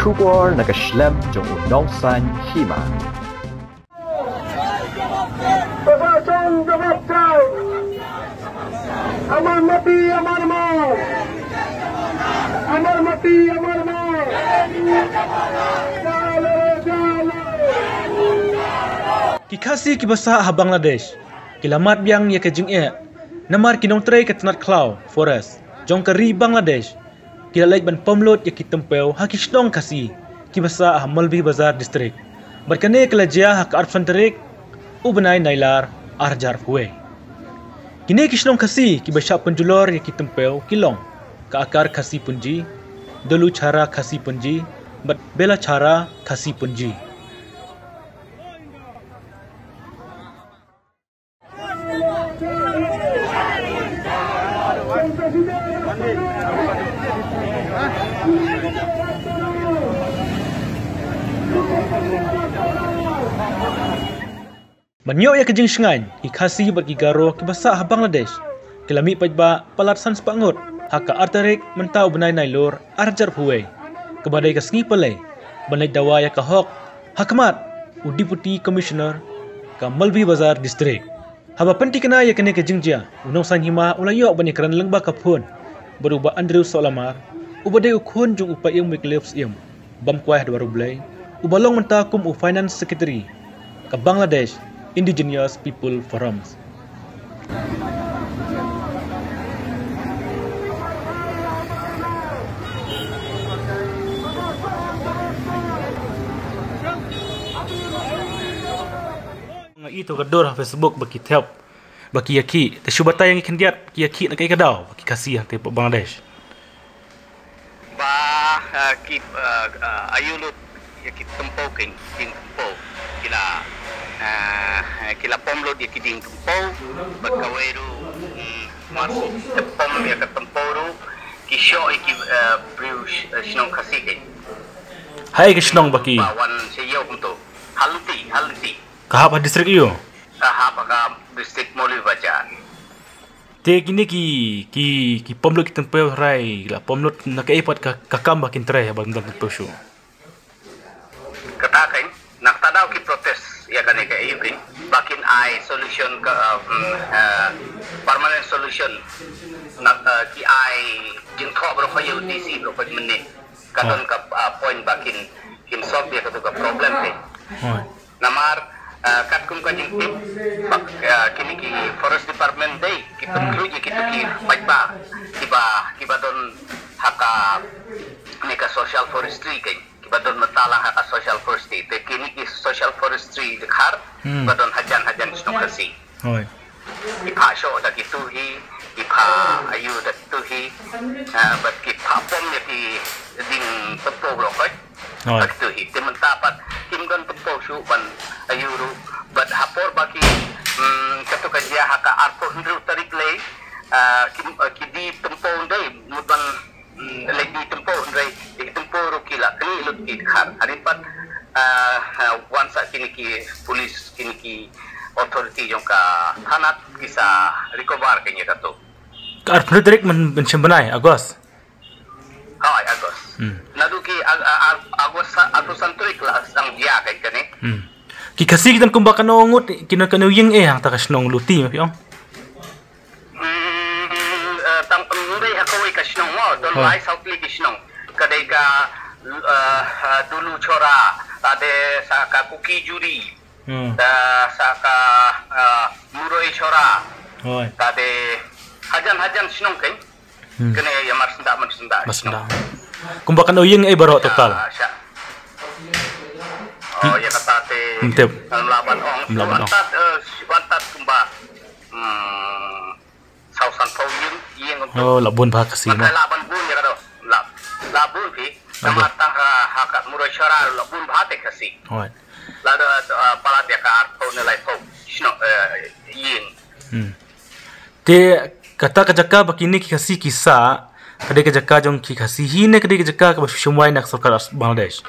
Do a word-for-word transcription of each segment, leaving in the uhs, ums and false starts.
Khubor na ka shlem jong u Nongsaiñ Hima. Papa Chong jawab chai. Amar mati, amar mar. Amar mati, amar mar. Jalo, jalo. Ki Khasi kiba sah ha Bangladesh ki la mad biang ïa ka jingeh namar ki nongtrei ka tnat khlaw, forest, jong ka ri Bangladesh ki la leit ban pom lut ïa ki tympew ha ki shnong Khasi kiba sah ha Maulvibazar District. Bad kane ka la jia ha ka arphew san tarik u bnai Nailar arhajar arphew wei. Kine ki shnong Khasi kiba shah pynjulor ïa ki tympew ki long Kaakar Khasi Punji, Doluchhara Khasi Punji bad Belachhara Khasi Punji. Ban ïoh ïa ka jingshngaiñ, ki Khasi bad ki Garo kiba sah ha Bangladesh ki la mih paidbah palat san spah ngut ha ka ar tarik mynta u bnai Nailur arhajar arphew wei, kaba dei ka sngi palei ban leit dawa ïa ka hok ha khmat u Deputy Commissioner ka Maulvibazar District. Haba pynthikna ïa kane ka jingjia, u Nongsaiñ Hima u la ïoh ban ïakren lyngba ka phone bad u Bah Andrew Sohlamar, uba dei u khun jong u Paiem Wycliffe Syiem, bam kwai ha dwar U Blei, uba long mynta kum u Finance Secretary ka Bangladesh Indigenous People Forums. Nga i to ka dur ha Facebook ba ki thep, ba ki ïakhih. Te shu batai ïa ngi khyndiat, ki ïakhih na kaei ka daw ba ki Khasi hangtei Bangladesh? Ba, eh, ki, eh, eh, ayu lut ïa ki tympew, ki dieng tympew. Ki la, eh, ki la pom lut ïa ki dieng tympew. Bad kawei ruh, mm, mar te pom ïa ka tympew ruh ki shoh ïa ki, eh, briew sh-, eh, shnong Khasi kein. Haei ka shnong ba ki? Ba wan sha ïew kumto. Ha Lynti, ha Lynti. Ka hap ha district aiu? Ka hap ha ka district Maulvibazar. Te kine ki, ki, ki pom lut ki tympew hynrei la pom lut na kaei pat ka, ka kam ba kin trei haba kin don tympew shuh? Kata kein, na kata daw ki protest ïa kane kaei kein, ba kin ai solution ka, um, eh, permanent solution. Na, eh, ki ai jingthoh baroh ïa u D C baroh mynne. Ka don ka, ah, point ba kin, kin solve ïa kato ka problem kein. Namar, ah, katkum ka jingtip ba, ah, kine ki forest department dei ki pynkhluit ïa kito ki paidbah kiba, kiba don ha kane ka social forestry kein, kiba don mynta lang ha ka social forestry. Te kine ki social forestry dkhar ba don hajan hajan shnong Khasi. Hooid. Ki phah shoh da kito hi, ki phah ayu da kito hi, ah, bad ki phah pom ïa ki dieng tympew baroh hooid. Hooid. Da kito hi. Te mynta pat kim don tympew shuh ban ayu ruh. Bad ha por ba ki, mm, kato ka jia ha ka arphew hynriew tarik lei, ah, ki, ah, ki die tympew dei mut ban Hmm, leit die tympew hynrei ïa ki tympew ruh ki la knieh lut ki dkhar. Hadien pat, ah, ah, wan sa kine ki police, kine ki authority jong ka thanat ki sa recover kein ïa kato. Ka arphew hynriew tarik myn, mynshem bnai August. Hooid, August. Hmm. Naduh ki, ah, ah, ah, August sa, arphew san tarik la sdang jia kein kane. Hmm. Ki Khasi ki don kumba katno ngut, ki don katno ïing eh hangta ka shnong Luti ma phi ong? Hmm, eh, tang, mm, dei ha kawei ka shnong mo, don lai saw tylli ki shnong. Ka dei ka, eh, eh, Duluchhara, ka dei sa ka Kukijuri, hmm, ka sa ka, eh, Muroichhara, hooid, ka dei hajan hajan shnong kein. Hmm. Kane ïa Marsyndah, Marsyndah. Marsyndah. Kumba katno ïing eh baroh total? Ah, sha. Oh, ïa kata te. Ym tip. Ngam lah ban ong. Ym lah ban ong. Wan tad, eh, wan tad kumba, hmm, saw san phew ïing, ïing kumto. Oh, la bun bha Khasi mo. Lah ban bun ïa kato. Lah, lah bun phi. Namar tang ha, ha ka Muroichhara la bun bha te Khasi. Hooid. Lada, eh, palat ïa ka arphew ne laiphew shnong, eh, ïing. Hmm. Te kata ka jaka ba kine ki Khasi ki sah, ka dei ka jaka jong ki Khasi hi ne ka dei ka jaka kaba shu shim wai na ka sorkar Bangladesh?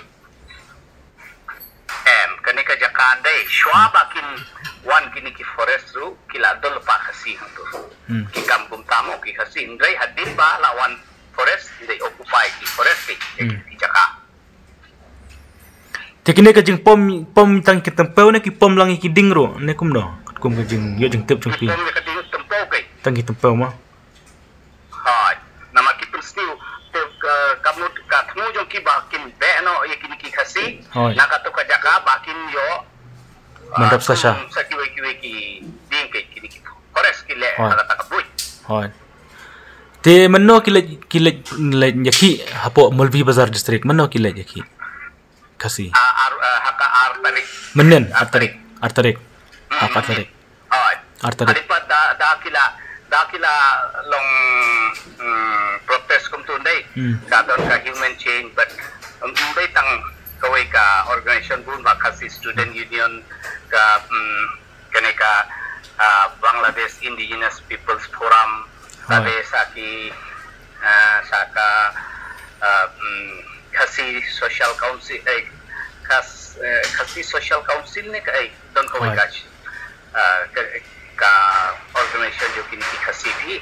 Em, kane ka jaka dei shuwa ba kin wan kine ki forest ruh ki la dol pa Khasi hangto. Hmm. Ki kam kumta mo ki Khasi, hynrei hadien ba la wan forest, dei occupy ki forest ki, hmm, ki jaka. Kine ka jingpom, pom tang ki tympew ne ki pom lang ïa ki dieng ruh ne kumno? Kum ka jing, ïoh jingtip jong phi. Pom ïa ka dieng tympew kai. Tang ki tympew mo. Hooid. Namar ki pynsniew te ka, ka mut ka thmu jong ki ba kin beh noh ïa kine ki Khasi. Hooid. Na kato ka jaka ba kin ïoh, man ah, dap sa sha. Kum sa kiwei kiwei ki dieng kai kine ki forest ki leh. Hooid. Ha kata ka buit. Hooid. Te mano ki leit, ki leit, leit ïakhih hapoh Maulvi Bazar District, mano ki leit ïakhih Khasi? Ah, ar, ah, ha ka ar tarik. Mynnin, ar tarik. Ar tarik. Hmm. Ha ka ar tarik. Hooid. Ar tarik. Hynrei pat da, da ki la, da ki la long, mm, protest kumtu ndei. Hmm. Ka don ka human chain, but, mm, ym dei tang kawei ka organization bun ba Khasi Student Union, ka, mm, kane ka, ah, Bangladesh Indigenous People's Forum, hooid, lane sa ki, ah, sa ka, ah, mm, Khasi Social Council, eh, Khas-, eh, Khasi Social Council ne ka, eh, don kawei, hooid, ka, ah, ka, ka organization jong kine ki Khasi phi.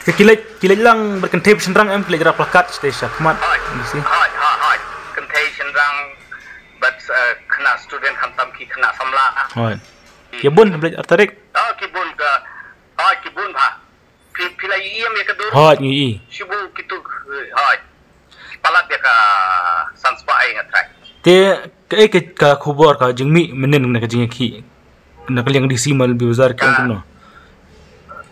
Te ki leit, ki leit lang bad kynthei shynrang em, ki leit rah plakat sha khmat. Hooid. Hooid, hooid, hooid. Kynthei shynrang bad, eh, khynnah student khamtam ki khynnah samla. Hooid. Ki bun, bad ar tarik. Oh, ki bun ka. Hooid, ki bun bha. Phi, phi la ïohi ïa ka dur? Hooid, ngi ïohi. Shu bun kitu, eh, hooid. Palat ïa ka san spah ai nga trai. Te kaei ka, ka khubor ka jingmih mynnin na ka jingïakhih na ka liang D C Maulvi Bazar ki ong kumno?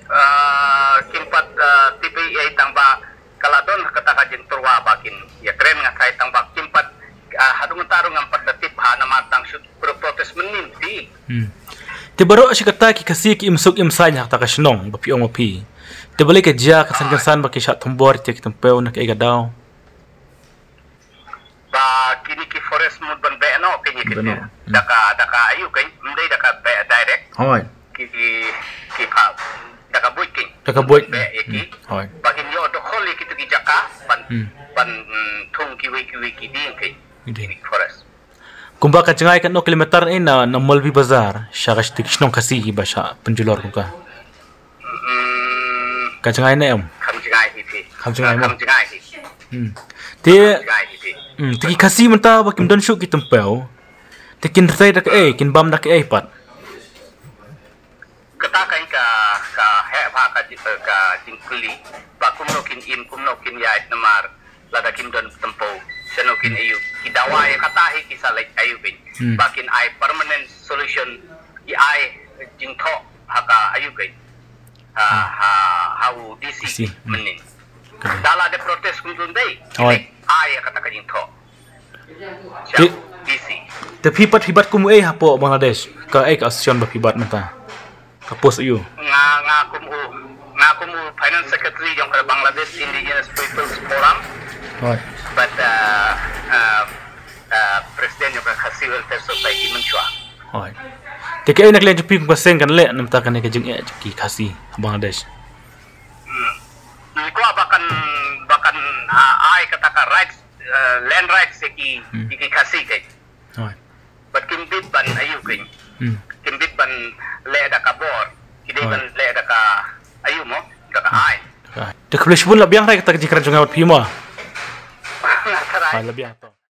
Ah, kim pat, ah, tip ei ei tang ba ka la don kata ka jingtyrwa ba kin ïakren nga trai tang ba kim pat, ah, haduh mynta ruh ngam pat da tip ha namar tang shu pro-, protest mynnin ti. Hmm. Te baroh shi katta ki Khasi ki im suk im saiñ ha kata ka shnong ba phi ong ma phi. Te balei ka jia ka san, ah, kynsan ba ki shah thombor ïa ki tympew, na kaei ka daw? Ba kine ki forest mut ban beh noh kine ki. Beh noh. Hmm. Da ka, da ka ayu kein, ym dei da ka beh direct. Hooid. Ki, ki, ki pha, da ka buit kein. Da ka buit. Beh ïa ki. Hmm. Hooid. Ba kin ïoh dkhol ïa kitu ki jaka ban, hmm, ban, mm, thung kiwei kiwei ki dieng kein. Ki dieng. Kine ki forest. Kumba ka jngai katno kilometer, eh, na, na Maulvi Bazar sha ka shnong Khasi ba shah pynjulor kumta? Hmm. Ka jngai ne em? Kam jngai hi phi. Kam jngai mo? Kam jngai hi. Hmm. Te, kam jngai hi phi. Hmm, te ki Khasi mynta ba kim don shuh ki tympew, te kin trei da kaei, kin bam da kaei pat? Kata ka, ka, ka heh bha ka ji-, ka jingkylli ba kumno kin im, kumno kin ïaid namar lada kim don tympew, shano kin ayu. Ki dawa ïa kata hi ki sa leit ayu kein. Hmm. Ba kin ai permanent solution, ki ai jingthoh ha ka ayu kein. Ha, hmm, ha, ha u D C. D C. Hmm. Mynnin. Okay. Da la dep protest kumtu ndei. Hooid. Ai ïa kata ka jingthoh. Te, D C. Te phi pat, phi bat kum u ei hapoh Bangladesh? Kaei ka association ba phi bat mynta? Ka post aïu? Nga, nga kum u, nga kum u Finance Secretary jong ka Bangladesh Indigenous People's Forum. Hooid. Bad, uh, uh, uh, President jong ka Khasi Welfare Society mynshuwa. Hooid. Te kaei na ka liang jong phi kum ka seng kan leh na ka bynta kane ka jingeh jong ki Khasi ha Bangladesh? Hmm. Ngi kwah ba kan, ba kan, ah, ai kata ka rights, eh, land rights ïa ki, hmm, ïa ki Khasi kein. Hooid. Bad kim bit ban aïu kein. Hmm. Kim bit ban leh da ka bor. Ki dei, hooid, ban leh da ka aïu mo, da ka, hmm, aiñ. Te khublei shibun, la biang hynrei kata ka jingkren jong nga bad phi mo. Nga tharai. Hooid, la biang to.